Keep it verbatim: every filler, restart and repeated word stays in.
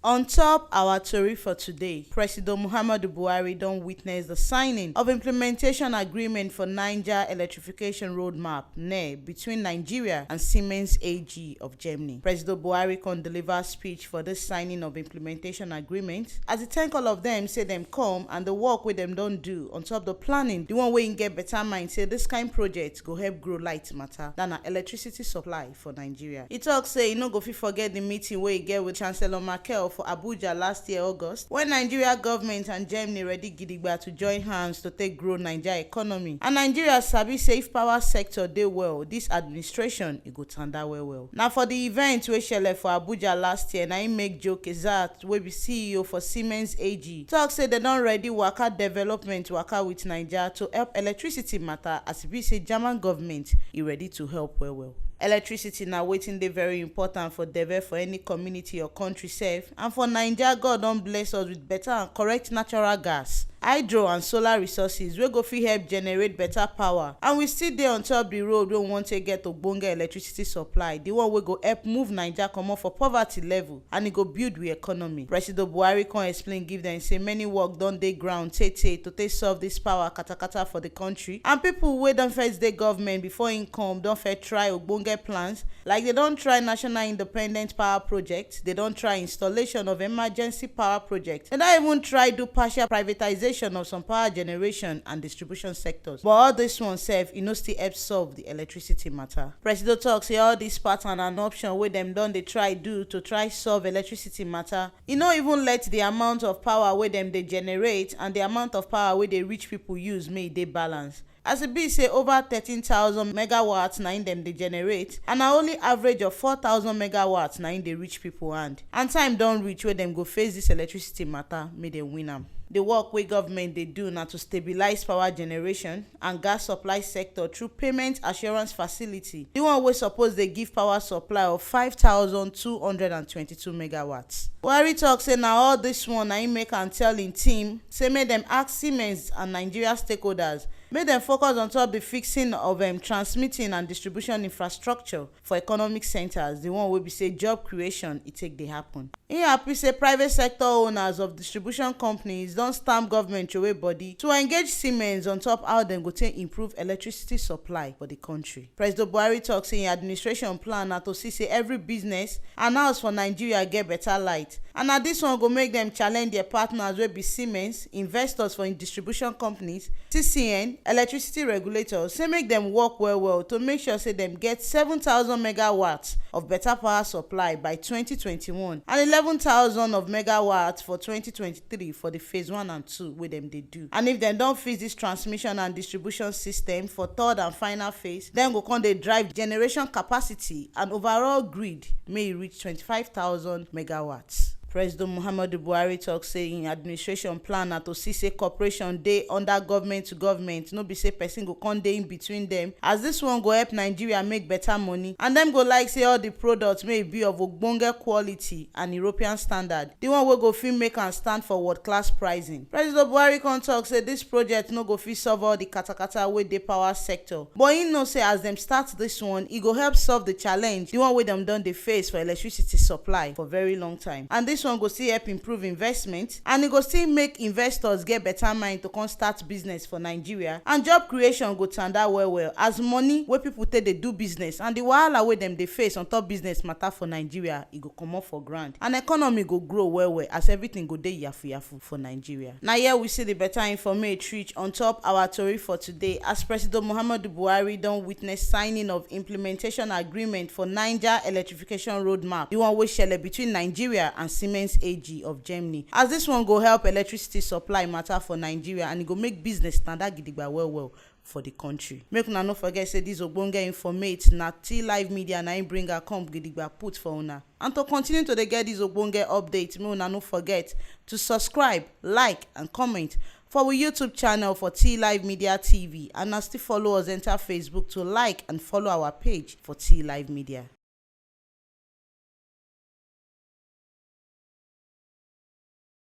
On top our tori for today, President Muhammadu Buhari don witness the signing of implementation agreement for Niger Electrification Roadmap, ne, between Nigeria and Siemens A G of Germany. President Buhari come deliver speech for this signing of implementation agreement as he thank all of them, say them come and the work wey them don do on top the planning, the one wey him get better mind, say this kind project go help grow light matter, that na electricity supply for Nigeria. He talk say he no go fit forget the meeting wey he get with Chancellor Merkel for Abuja last year August, when Nigeria government and Germany ready gidigba to join hands to take grow Nigeria economy. And Nigeria sabi say if power sector dey well, this administration e go tanda well well. Na for the event wey shele for Abuja last year, na im make Joe Kezat, wey be C E O for Siemens A G, talk say dem don ready waka development waka with Naija to help electricity matter, as e be say German government e ready to help well well. Electricity na wetin dey very important for deve for any community or country sef, and for Naija, God don bless us with better and correct natural gas, hydro and solar resources wey go fit help generate better power, and we still dey on top the road wey we wan take get ogbonge electricity supply, the one wey go help move Naija comot for poverty level and e go build we economy. President Buhari come explain give dem say many work don dey ground tey tey to take solve this power katakata for the country, and people wey don first dey government before im come don first try ogbonge plans, like they don try National Independent Power Project, they don try installation of emergency power project, they don even try do partial privatization of some power generation and distribution sectors. But all this one sef, e no still help solve the electricity matter. Presido talk say all this pattern and option wey dem don dey try do to try solve electricity matter, e no even let the amount of power wey dem dey generate and the amount of power wey dey reach people use make e dey balance. As e be say over thirteen thousand megawatts na im dem dey generate, and na only average of four thousand megawatts na im dey reach people hand. And time don reach wey dem go face this electricity matter, make dem win am. The work wey government dey do na to stabilize power generation and gas supply sector through payment assurance facility, the one wey suppose dey give power supply of five thousand two hundred and twenty-two megawatts. Buhari talk say na all this one na im make am tell im team say make dem ask Siemens and Nigeria stakeholders make dem focus on top the fixing of um, transmitting and distribution infrastructure for economic centers, the one wey be say job creation e take dey happen. He happy say private sector owners of distribution companies don stamp government throway body to engage Siemens on top how dem go take improve electricity supply for the country. President Buhari talk say im administration plan na to see say every business and house for Nigeria get better light, and na this one go make dem challenge their partners wey be Siemens, investors for im distribution companies, C C N, electricity regulators, say make dem work well well to make sure say dem get seven thousand megawatts of better power supply by twenty twenty-one and eleven thousand of megawatts for twenty twenty-three for the phase one and two wey dem dey do. And if dem don fix this transmission and distribution system for third and final phase, dem go come dey drive generation capacity and overall grid make e reach twenty-five thousand megawatts. President Muhammadu Buhari talk say im administration plan na to see say cooperation dey under government to government, no be say person go come dey in between them, as this one go help Nigeria make better money, and dem go like say all the products may be of ogbonge quality and European standard, the one wey go fit make am stand for world class pricing. President Buhari come talk say this project no go fit solve all the katakata wey dey power sector, but im know say as dem start this one, e go help solve the challenge, the one wey dem don dey face for electricity supply for very long time, and this one go still help improve investment, and e go still make investors get better mind to come start business for Nigeria, and job creation go tanda well well, as money wey people take dey do business and the wahala wey dem dey face on top business matter for Nigeria e go comot for ground, and economy go grow well well as everything go dey yafu yafu for Nigeria. Na here we see the better informate reach on top our tori for today, as President Muhammadu Buhari don witness signing of implementation agreement for Niger Electrification Roadmap, the one wey shele between Nigeria and Siemens A G of Germany, as this one go help electricity supply matter for Nigeria and e go make business stand out gidigba well well for the country. Make una no forget say this ogbonge informate na T Live Media na im bring am come gidigba put for una. And to continue to dey get this ogbonge update, make una no forget to subscribe, like and comment for our YouTube channel for T Live Media T V, and na still follow us enter Facebook to like and follow our page for T Live Media.